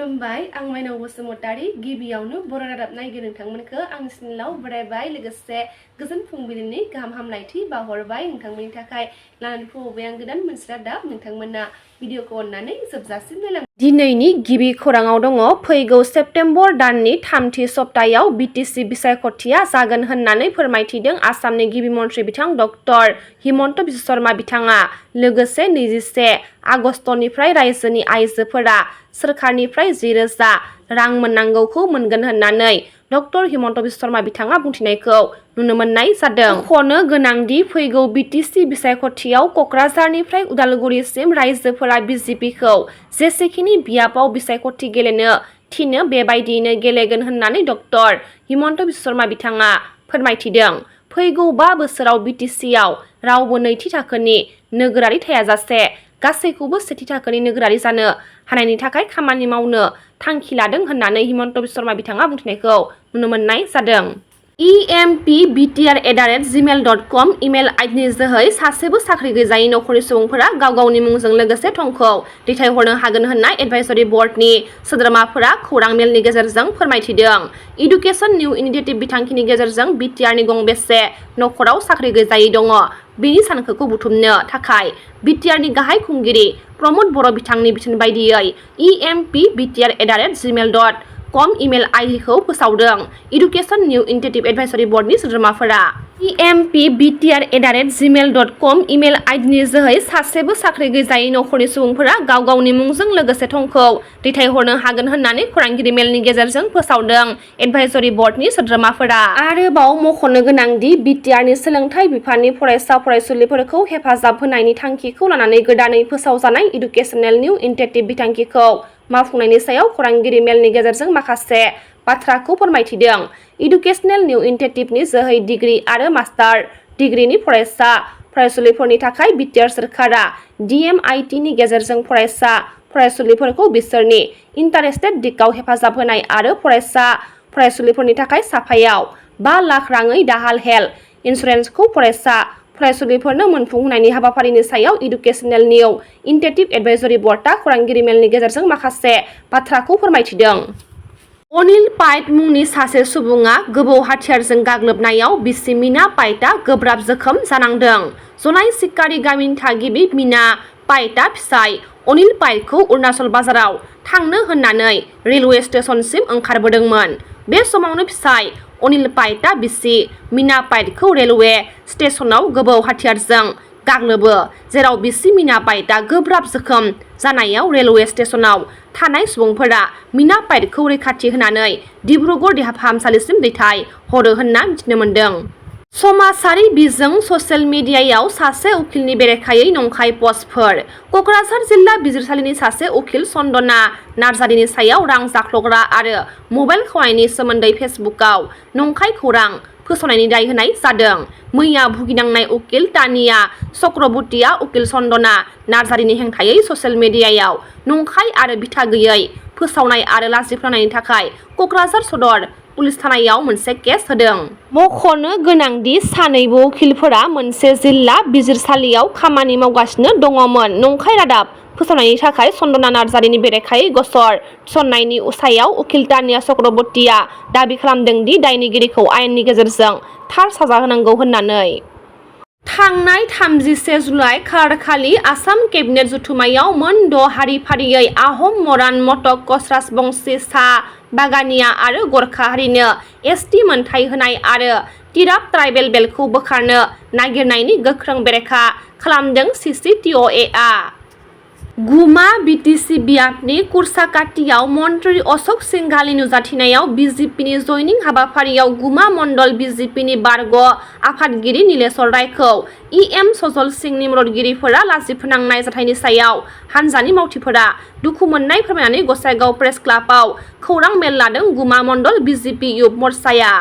खुलुमबाय आं माइनाव बसुमतारी गिबियावनो बर' रादाब नायगिरि नोंथांमोनखौ आंनि चेनेलाव बरायबाय लोगोसे गोजोन फुंबिलिनि गाहाम हामलायथि बावहरबाय नोंथांमोननि थाखाय लानानै फैबाय आं गोदान मोनसे रादाब नोंथांमोना भिडिअखौ अननानै जोबजासिम नायलां दिनैनि गिबि खौराङाव दङ फैगौ सेप्तेम्बर दाननि थामथि सप्तायाव बिटिसि बिसायख'थिया जागोन होननानै फोरमायथिदों आसामनि गिबि मन्थ्रि बिथां डक्टर हिमन्त बिश्व शर्मा बिथाङा लोगोसे 21 आगस्तनिफ्राय रायजोनि आइजोफोरा सोरखारनिफ्राय 10,000 रां मोननांगौखौ मोनगोन होननानै डक्टर हिमन्त बिश्व शर्मा बिथाङा बुंथिनायखौ नुनो मोननाय जादों। मख'नो गोनांदि फैगौ बिटिसि बिसायख'थियाव क'क्राझारनिफ्राय उदालगुरिसिम रायजोफोरा बिजेपिखौ जेसेखिनि बियाबाव बिसायख'थि गेलेनो थिनो बेबायदियैनो गेलेगोन होननानै डक्टर हिमन्त बिश्व शर्मा बिथाङा फोरमायथिदों। फैगौ 5 बोसोराव बिटिसिआव रावबो नैथि थाखोनि नोगोरारि थायाजासे गासैखौबो सेथि थाखोनि नोगोरारि जानो हानायनि थाखाय खामानि मावनो थांखि लादों होननानै हिमन्त बिश्व शर्मा बिथाङा बुंथिनायखौ नुनो मोननाय जादों। empbtr@gmail.com इमेल आइडिनि जोहै सासेबो साख्रि गैजायै नखरनि सुबुंफोरा गाव गावनि मुंजों लोगोसे थंखौ दैथायहरनो हागोन होनना एडभाइजरि बर्डनि सोद्रोमाफोरा खौरां मेलनि गेजेरजों फोरमायथिदों। इडुकेसन निउ इनिशिएटिभ बिथांखिनि गेजेरजों बिटिआरनि गंबेसे नखराव साख्रि गैजायै दङ बेनि सानखोखौ बुथुमनो थाखाय बिटिआरनि गाहाय खुंगिरि प्रमद बर' बिथांनि बिथोन बायदियै empbtr@gmail.com इमेल आइडिखौ फोसावदों। इडुकेसन निउ इनिशिएटिभ एडभाइजरि बर्डनि सोद्रोमाफोरा empbtr@gmail.com इमेल आइडिनि जोहै सासेबो साख्रि गैजायै नखरनि सुबुंफोरा गाव गावनि मुंजों लोगोसे थंखौ दैथायहरनो हागोन होननानै खौरांगिरि मेलनि गेजेरजों फोसावदों एडभाइजरि बर्डनि सोद्रोमाफोरा। आरोबाव मख'नो गोनांदि बिटिआरनि सोलोंथाइ बिफाननि फरायसा फरायसुलिफोरखौ हेफाजाब होनायनि थांखिखौ लानानै गोदानै फोसावजानाय इडुकेसनेल निउ इनिशिएटिभ बिथांखिखौ मावफुंनायनि सायाव खौरांगिरि मेलनि गेजेरजों माखासे बाथ्राखौ फोरमायथिदों। इडुकेसनेल निउ इनिशिएटिभनि जोहै डिग्री आरो मास्टार डिग्रीनि फरायसा फरायसुलिफोरनि थाखाय बिटिआर सोरखारा DMITनि गेजेरजों फरायसा फरायसुलिफोरखौ बिसोरनि इन्टारेस्टेड दिगाव हेफाजाब होनाय आरो फरायसा फरायसुलिफोरनि थाखाय साफायाव 5 लाख राङै दाहाल हेल्थ इन्सुरेन्सखौ फरायसा फरायसुलिफोरनो मोनफुंहोनायनि हाबाफारिनि सायाव इडुकेसनेल निउ इनिशिएटिभ एडभाइजरि बर्डआ खौरांगिरि मेलनि गेजेरजों माखासे बाथ्राखौ फोरमायथिदों। अनिल पाइट मुंनि सासे सुबुङा गोबौ हाथियारजों गाग्लोबनायाव बिसि मीना पाइटआ गोब्राब जोखोम जानांदों। जनाय सिक्कारि गामिनि थागिबि मीना पाइटआ फिसाय अनिल पाइटखौ अरुणाचल बाजाराव थांनो होननानै रेलवे स्टेशनसिम ओंखारबोदोंमोन। बे समावनो फिसाय अनिल पाइटआ बिसि मीना पाइटखौ रेलवे स्टेशनाव गोबौ हाथियारजों गाग्लोबो जेराव बिसि मीना पाइटआ गोब्राब जोखोम जानायाव रेलवे स्टेशनाव थानाय सुबुंफोरा मीना पाइटखौ रैखाथि होनानै डिब्रुगड़ देहा फाहामसालिसिम दैथाय हरो होनना मिथिनो मोन्दों। समाजारि बिजों ससियेल मिडियायाव सासे उखिलनि बेरेखायै नंखाय पस्टफोर क'क्राझार जिल्ला बिजिरसालिनि सासे उखिल चन्दना नार्जारिनि सायाव रां जाख्ल'ग्रा आरो मबाइल खावनायनि सोमोन्दै फेसबुकआव नंखाय खौरां फोसावनायनि दाय होनाय जादों। मैया भुगिनांनाय उकिल तानिया चक्रबर्तीया उकिल चन्दना नार्जारिनि हेंथायै ससियेल मिडियायाव नंखाय आरो बिथा गैयै फोसावनाय आरो लाजिफोनांनायनि थाखाय क'क्राझार सदर पुलिस थानायाव मोनसे केस होदों। मख'नो गोनांदि सानैबो उखिलफोरा मोनसे जिल्ला बिजिरसालियाव खामानि मावगासिनो दङमोन। नंखाय रादाब फोसावनायनि थाखाय चन्दना नार्जारिनि बेरेखायै गसर थिसननायनि सायाव उकिल तानिया चक्रबर्तीया दाबि खालामदों दि दायनिगिरिखौ आयेननि गेजेरजों थार साजा होनांगौ होननानै। थांनाय 31 जुलाइ खालारखालि आसाम केबिनेट जथुम्मायाव मोन 6 हारि फारियै आहम मरान मटक कच राजबंशी सा बागानिया आरो गरखा हारिनो ST मोनथाय होनाय आरो तिराप ट्राइबेल बेल्टखौ बोखारनो नागिरनायनि गोख्रों बेरेखा खालामदों CCTOA। गुमा बिटिसि बियाबनि कुर्साकाटियाव मन्त्रि अशोक सिंघालनि नुजाथिनायाव बिजेपिनि जयनिं हाबाफारियाव गुमा मण्डल बिजेपिनि बारग' आफादगिरि नीलेश्वर रायखौ EM सजल सिंहनि मददगिरिफोरा लाजिफोनांनाय जाथायनि सायाव हान्जानि मावथिफोरा दुखु मोननाय फोरमायनानै गसाइगाव प्रेस क्लाबआव खौरां मेल लादों। गुमा मण्डल बिजेपि युब मोर्चाया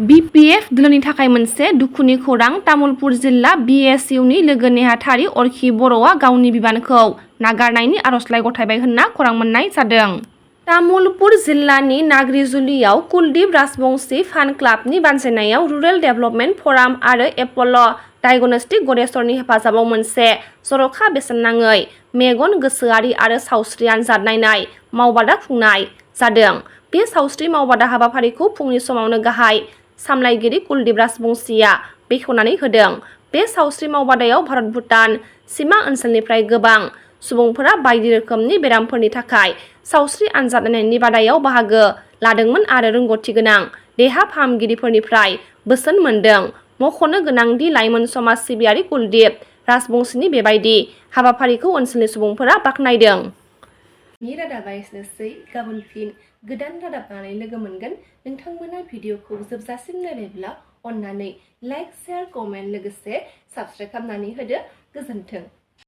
BPF दोलोनि थाखाय मोनसे दुखुनि खौरां तामुलपुर जिल्ला BSUनि लोगो नेहाथारि अरखि बर'आ गावनि बिबानखौ नागारनायनि आर'जलाइ गथायबाय होनना खौरां मोननाय जादों। तामुलपुर जिल्लानि नाग्रिजुलियाव कुलदीप राजबंशी फान क्लाबनि बानजायनायाव रुरेल डेभेलपमेन्ट फराम आरो एपल' डायग्नोस्टिक गडेश्वरनि हेफाजाबाव मोनसे जर'खा बेसेन नाङै मेगन गोसोआरि आरो सावस्रि आनजाद नायनाय मावबादा खुंनाय जादों। बे सावस्रि मावबादा हाबाफारिखौ फुंनि समावनो गाहाय सामलायगिरि कुलदीप राजबंसीया बेखेवनानै होदों। बे सावस्रि मावबादायाव भारत भुटान सिमा ओनसोलनिफ्राय गोबां सुबुंफोरा बायदि रोखोमनि बेरामफोरनि थाखाय सावस्रि आनजाद नायनायनि बादायाव बाहागो लादोंमोन आरो रोंग'थि गोनां देहा फाहामगिरिफोरनिफ्राय बोसोन मोनदों। मख'नो गोनांदि लाइमोन समाज सिबियारि कुलदीप राजबंसीनि बेबायदि हाबाफारिखौ ओनसोलनि सुबुंफोरा बाख्नायदों। नि रादाबा एसेनोसै। गाबोन फिन गोदान रादाब लानानै लोगो मोनगोन। नोंथांमोना भिडिअखौ जोबजासिम नायबायब्ला अन्नानै लाइक, शेयार, कमेन्ट लोगोसे साबस्क्राइब खालामनानै होदो। गोजोन्थों।